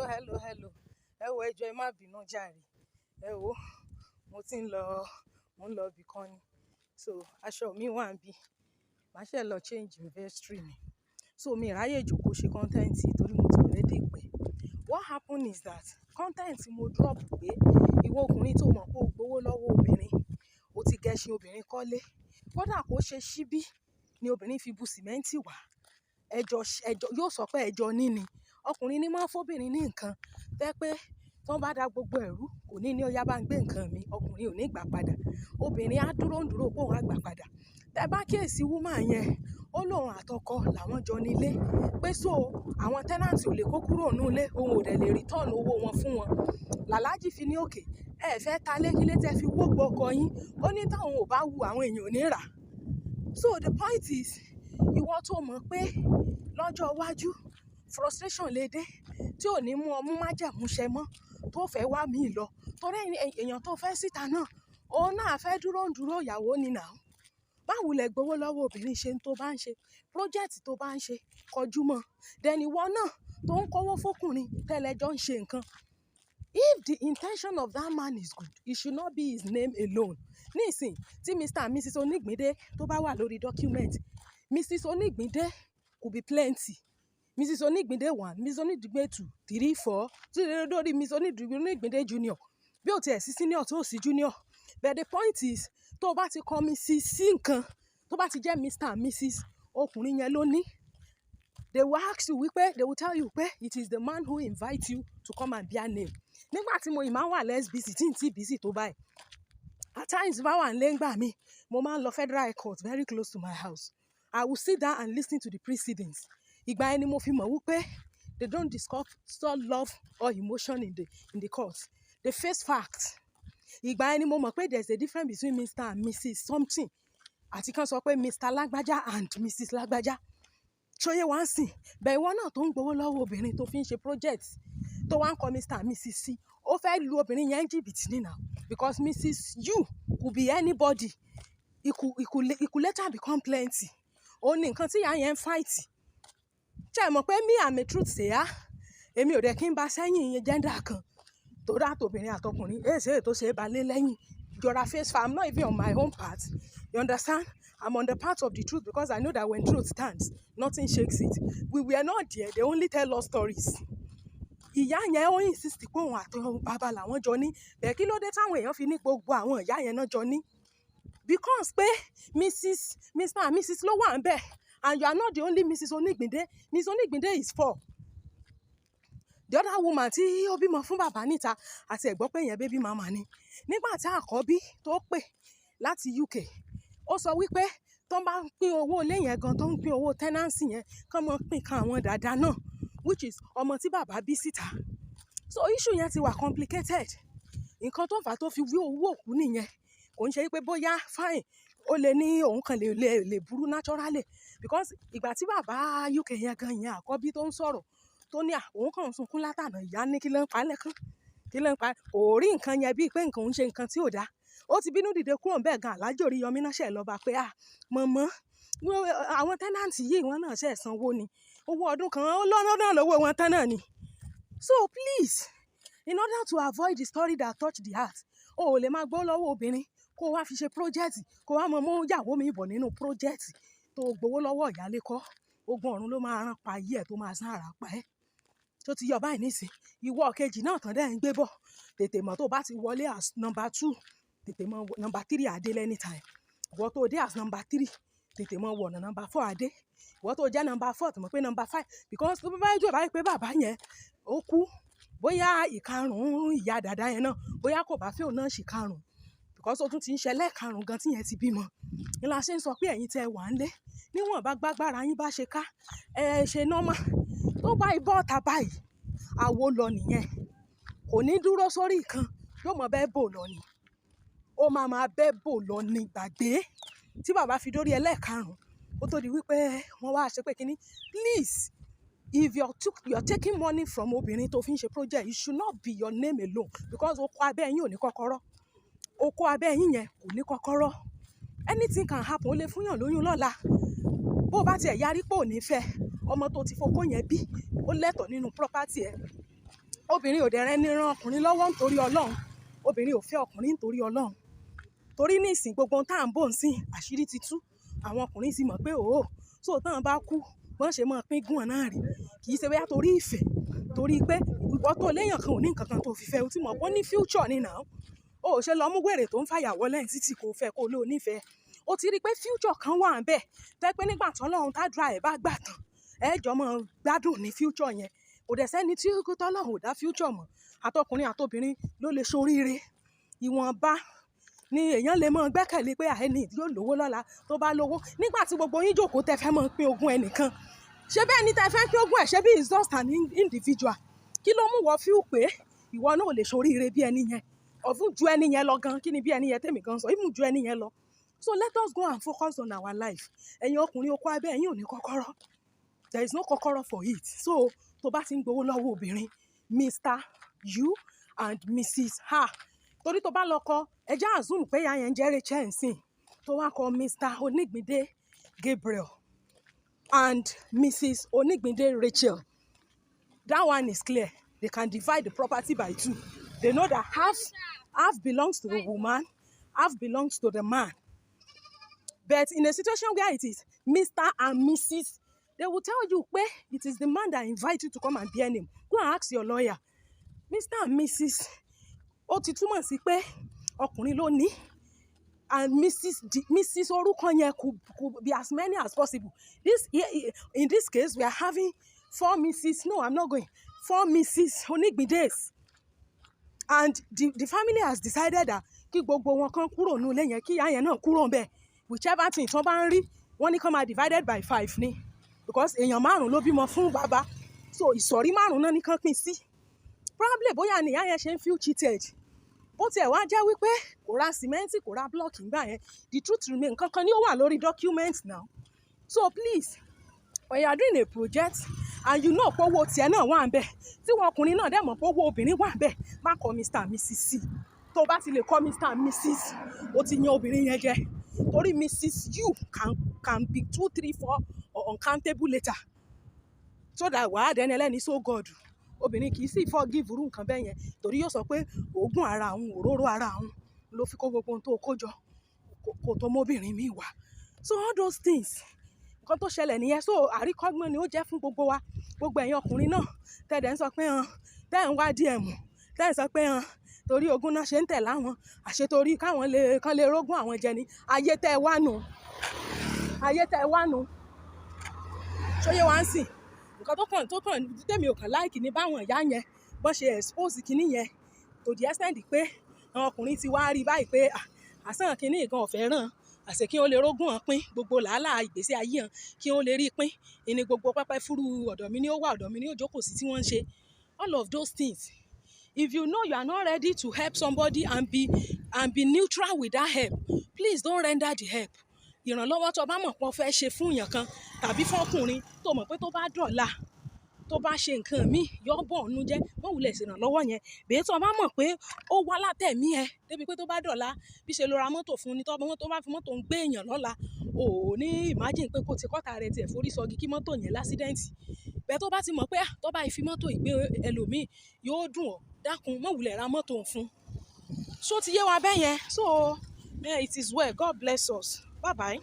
Hello, hello. Ẹ wo, ẹ jọ̀ọ́, ẹ má bínú jàre. Ẹ wo, mo ti ń lọ, mò ń lọ ibìkan ni. So aṣọ mi wà níbí. Màá ṣẹ̀ lọ change vestry ni. So mi ráyè jókòó ṣe content torí mo ti already pẹ́. What happened is that content tí mo drop pé ìwọ ọkùnrin tó mọ̀ pé o gbowó lọ́wọ́ obìnrin, o ti gẹṣin obìnrin kọ́lé. Kódà kó ṣe ṣíbí ni obìnrin fi bu sìmẹ́ǹtì wá. Ẹjọ́, ẹjọ́ yóò sọ pé ẹjọ́ níní. Ọkùnrin ní máa ń fóbìnrin ní nǹkan. Tẹ́ pé tí wọ́n bá da gbogbo ẹ̀rú, kò ní ní ó yá bá ń gbé nǹkan mi, ọkùnrin ò ní gbà padà. Obìnrin á dúró ń dúró pé òun á gbà padà. Tẹ bá kíyèsi woman yẹn, ó lóun àtọkọ làwọn jọ nílé. Pé so àwọn tenant ò lè kó kúrò nínú ilé, òun ò dẹ̀ lè return owó wọn fún wọn. Làlájì fi ní okay, ẹ fẹ́ ta lé kílé tí ẹ fi wó gbọ́ ọkọ yín. Ó ní tí àwọn ò bá wu àwọn èèyàn ò ní rà. So the point is, ìwọ tó mọ̀ pé lọ́jọ́ iwájú frustration lè dé tí ò ní mú ọmú májẹ̀mú ṣẹ mọ́ tó fẹ́ wá mí lọ. Torí èèyàn tó fẹ́ síta náà, òun náà fẹ́ dúró ń dúró ìyàwó ni now. Báwo lẹ gbowó lọ́wọ́ obìnrin ṣe tó bá ń ṣe, project tó bá ń ṣe, kọjú mọ́. Then ìwọ náà tó ń kówó fókùnrin tẹ́lẹ̀ jọ ń ṣe nǹkan. If the intention of that man is good, it should not be his name alone. Nísìn tí Mr and Mrs Onígbíndé tó bá wà lórí document, Mrs Onígbíndé could be plenty. Mrs Onígbíndé one, Mrs Onígbíndé two, three, four, tí lórí Mrs Onígbíndé junior. Bí ó ti ẹ̀ sí senior tó sì junior. But the point is, tó bá ti kọ Mrs sí nǹkan, tó bá ti jẹ́ Mr and Mrs, ọkùnrin yẹn ló ní. They will ask you wípé, they will tell you pé it is the man who invite you to come and bear name. Nígbà tí mo ì máa ń wà less busy, tí n tí busy tó báyìí. At times bá wà nílé ńgbà mi, mo máa ń lọ Federal High Court very close to my house. I will sit down and listen to the proceedings. Ìgbà yẹn ni mo fi mọ̀ wípé they don't discuss love or emotion in the court. They face facts. Ìgbà yẹn ni mo mọ̀ pé there is a difference between Mr and Mrs something àti kí wọ́n sọ pé Mr Lágbájá and Mrs Lágbájá. Ṣóyé wá ń sìn. Bẹ́ẹ̀ ìwọ náà tó ń gbowó lọ́wọ́ obìnrin tó fi ń ṣe project tó wá ń kọ Mr and Mrs sí, ó fẹ́ lu obìnrin yẹn jìbìtì ní now because Mrs you could be anybody. It could later become plenty. Ó ní nǹkan tí ìyá yẹn ń fight. Ṣé ẹ mọ̀ pé me, I'm a truth sayer? Èmi ò dẹ̀ kí n bá sẹ́yìn gender kan tó dá tobìnrin àtọkùnrin. Èsè tó ṣe é bá lé lẹ́yìn. Jọra face fact. I'm not even on my own part. You understand? I'm on the part of the truth because I know that when truth stands, nothing shakes it. We were not there. They only tell us stories. Ìyá yẹn ó insist pé òun àti bàbá làwọn jọ ní. Bẹ́ẹ̀ kí ló dé táwọn èèyàn fi ní gbogbo àwọn ìyá yẹn náà jọ ní? Because pé Mrs, Mr and Mrs ló wà níbẹ̀ and you are not the only Mrs Onígbìndé. Mrs Onígbìndé is four. The other woman tí ó bímọ fún bàbá níta àti ẹ̀gbọ́n pé ìyẹn baby mama ni. Nígbà tí àkọ́bí tó pè láti UK, ó sọ wípé tó bá ń pín owó ilé yẹn gan, tó ń pín owó tenancy yẹn, kí wọ́n máa pín kan àwọn dàda náà, which is ọmọ tí bàbá bí síta. So issue yẹn ti wà complicated. Nǹkan tó fà á tó fi wí owó òkú nìyẹn. Kò ń ṣe wípé bóyá fine, ó lè ní òun kan lè, lè, lè burú naturally because ìgbà tí bàbá UK yẹn gan, ìyẹn àkọ́bí tó ń sọ̀rọ̀, tó ní à, òun kàn ń sunkún látàná, ìyá ní kí ló ń pa lẹ́kún, kí ló ń pa, kò rí nǹkan yẹn bíi pé nǹkan òun ṣe nǹkan tí ò dá. Ó ti bínú dìde kúrò níbẹ̀ gan. Alhaji Oríyọmí náà ṣẹ̀ lọ bá pé, "À, mọ̀mọ́, àwọn tenant yìí wọ́n náà ṣẹ̀ sanwó ni. Owó ọdún kan ó lọ́nà náà lówó wọn tán náà ni." So please, in order to avoid the story that touch the heart, o ò lè máa gbọ́ lọ́wọ́ obìnrin kó wá fi ṣe project, kó wá mọ̀ mú ìyàwó mi bọ̀ nínú project tó gbowó lọ́wọ́ ìyálé kọ́. Ogun ọ̀run ló máa rán pa ayé ẹ̀ tó máa sán àrà pa ẹ́. Tó ti yọ báyìí nísìn. Ìwọ kejì náà tán dẹ̀ ń gbé bọ̀. Tètè mọ̀ tó bá ti wọlé as number two, tètè mọ̀ number three á dé anytime. Ìwọ tó dé as number three, tètè mọ̀ wọ̀nà number four á dé. Ìwọ tó jẹ́ number four, tó mọ̀ pé number five, because tó bá jù báyìí pé bàbá yẹn ó kú, bóyá ìkarùn-ún ìyá dàda yẹn náà, bóyá kò bá fẹ́ òun náà sì karùn-ún because ó tún ti ń ṣẹlẹ̀ karùn-ún gan tí yẹn ti bímọ. Ní la ṣe ń sọ pé ẹ̀yin tẹ wà nílé, níwọ̀n bá gbágbára yín bá ṣe ká, ẹ ṣe normal. Tó bá ibọ́ ọ̀tá báyìí, àwo lọ nìyẹn. Kò ní dúró sórí ìkan, yóò mọ bẹ́ẹ̀ bò lọ ni. Ó máa máa bẹ́ bò lọ ní gbàgbé. Tí bàbá fi dórí ẹlẹ́ẹ̀karùn-ún, ó tó di wípé wọ́n wá ṣe pé kíní. Please, if you're taking money from obìnrin tó fi ń ṣe project, it should not be your name alone because oko abẹ́ yín ò ní kọ́kọ́rọ́. Oko abẹ́ yín yẹn kò ní kọ́kọ́rọ́. Anything can happen. Ó lè fún yàn lóyún lọ́la. Bó bá ti ẹ̀ yarí pé ò ní fẹ́, ọmọ tó ti fokó yẹn bí, ó lẹ́tọ̀ọ́ nínú property ẹ. Obìnrin ò dẹ̀ rẹ́ni rán ọkùnrin lọ́wọ́ nítorí Ọlọ́run. Obìnrin ò fẹ́ ọkùnrin nítorí Ọlọ́run. Torí ní ìsìn, gbogbo ohun tá à ń bò ń sìn, àṣírí ti tú. Àwọn ọkùnrin sì mọ̀ pé òó. So tán bá kú, bọ́n ṣe máa pín gún náà rí. Kì í ṣe bóyá torí ìfẹ́, torí pé ìwọ tó léèyàn kan ò ní nǹkan kan tó fi fẹ́, o tí mọ̀ pé ó ní future ni now. O ò ṣe lọ mú wèrè tó ń fàyàwọ́ lẹ́yìn títí kò fẹ́ kó ló nífẹ̀ẹ́. O ti rí pé future kan wà níbẹ̀. Tẹ́ pé nígbà tí Ọlọ́run tádúrà ẹ̀ bá gbà tán, ẹ jọ máa gbádùn ní future yẹn. Kò dẹ̀ sẹ́ni tí tọ́lọ́run ò dá future mọ̀. Àtọkùnrin àtobìnrin ló lè ṣoríire. Ìwọ̀nba ni èèyàn lè máa gbẹ́kẹ̀lé pé ẹni yóò lówó lọ́la tó bá lówó. Nígbà tí gbogbo yín jókòó tẹ fẹ́ máa pín ogún ẹnìkan. Ṣé bẹ́ẹ̀ ni tẹ fẹ́ pín ogún ẹ̀, ṣé bí is just an individual. Kí ló mú wọ feel pé ìwọ náà ò lè ṣoríire bí ẹni yẹn? Ọ̀fun ju ẹni yẹn lọ gan. Kí ni bí ẹni yẹn tèmi gan sọ? Even ju ẹni yẹn lọ. So let us go and focus on our life. Ẹ̀yin ọkùnrin, okó abẹ́ ẹ̀yin ò ní kọ́kọ́rọ́. There is no kọ́kọ́rọ́ for it. So tó bá ti ń gbowó lọ́wọ́ obìnrin, Mr. You and Mrs. Ha. Torí tó bá lọ kọ, ẹ jẹ́ assume pé ìyá yẹn ń jẹ́ Rachel nsìn. Tó wá kọ Mr. Onígbìndé Gabriel and Mrs. Onígbìndé Rachel. That one is clear. They can divide the property by two. They know that half belongs to the woman, half belongs to the man. But in a situation where it is Mr. and Mrs., they will tell you pé it is the man that invite you to come and bear name. Go and ask your lawyer. Mr. and Mrs. Ó ti túmọ̀ sí pé ọkùnrin ló ní and Mrs. The, Mrs. Orúkọ yẹn could be as many as possible. This in this case, we are having four Mrs. No, I'm not going. Four Mrs. Onígbìndés. And the family has decided that kí gbogbo wọn kan kúrò nínú ilé yẹn, kí ìyá yẹn náà kúrò ńbẹ̀. Whichever thing tí wọ́n bá ń rí, wọ́n ní kán máa divided by five ni. Because èèyàn márùn-ún ló bímọ fún bàbá. So ìsọ̀rí márùn-ún náà ní kán pín sí. Probably bóyá ni ìyá yẹn ṣe ń feel cheated. Bó tiẹ̀ wá jẹ́ wípé kò ra sìmẹ́ǹtì, kò ra block nígbà yẹn, the truth remain, nǹkan kan ni ó wà lórí document now. So please, when you are doing a project and you know pé owó tiẹ̀ náà wà ńbẹ̀, tí wọn ọkùnrin náà dẹ̀ mọ̀ pé owó obìnrin wà ńbẹ̀, má kọ Mr. and Mrs. sí. Tó bá ti lè kọ Mr. and Mrs., o ti yan obìnrin yẹn jẹ. Torí Mrs. You can be two, three, four or uncountable later. So that wàá dẹni ẹlẹ́ni so God. Obìnrin kì í sì forgive irú nǹkan bẹ́ẹ̀ yẹn torí yóò sọ pé òógùn ara òun, òróró ara òun ló fi kó gbogbo ohun tó kó jọ kó tó mọ́bìnrin míì wá. So all those things, nǹkan tó ṣẹlẹ̀ nìyẹn. So àríkọ́gbọ́n ni ó jẹ́ fún gbogbo wa. Gbogbo ẹ̀yin ọkùnrin náà tẹ́ dẹ̀ ń sọ pé hàn, tẹ́ ń wá DM, tẹ́ ń sọ pé hàn, torí ogún náà ṣe ń tẹ̀ láwọn, àṣé torí káwọn lè, kán lè rógún àwọn jẹ ni. Ayé tẹ́ wá nù. Ayé tẹ́ wá nù. Ṣó yé wa ń sìn? Nǹkan tó kàn, tèmi ò kàn like ní báwọn ìyá yẹn, bọ́n ṣe expose kíní yẹn to the extent pé àwọn ọkùnrin ti wá rí báyìí pé àsán kíní gan ò fẹ́ ràn. Àṣé kí ó lè rógún hàn pín gbogbo làálàá ìgbésí ayé hàn, kí ó lè rí pín. Ìní gbogbo pẹpẹ fúru ọ̀dọ̀ mi ni ó wà, ọ̀dọ̀ mi ni ó jókòó sí tí wọ́n ń ṣe. All of those things. If you know you are not ready to help somebody and be neutral with that help, please don't render the help. Ìrànlọ́wọ́ tó bá mọ̀ pé o fẹ́ ṣe fún èèyàn kan tàbí fún ọkùnrin tó mọ̀ pé tó bá dọ̀la, tó bá ṣe nǹkan míì, yóò bọ̀ ọ́nú jẹ́, má wulẹ̀ ṣe ìrànlọ́wọ́ yẹn. Bẹ́ẹ̀ tó bá mọ̀ pé ó wá látẹ̀mí ẹ, débi pé tó bá dọ̀la, bí ṣe lọ ra mọ́tò fún ni, tó bá fi mọ́tò ń gbé èèyàn lọ́la, ò ní imagine pé kó ti kọ́ta rẹ̀ tí ẹ̀ forí sọgi kí mọ́tò yẹn l'accident. Bẹ́ẹ̀ tó bá ti mọ̀ pé tó bá fi mọ́tò ìgbé ẹlòmíì, yóò dùn ọ́, dákun, má wulẹ̀ ra mọ́tò fún. Ṣó ti yé wa bẹ́ẹ̀ yẹn? So, it is well. God bless us. Bye bye.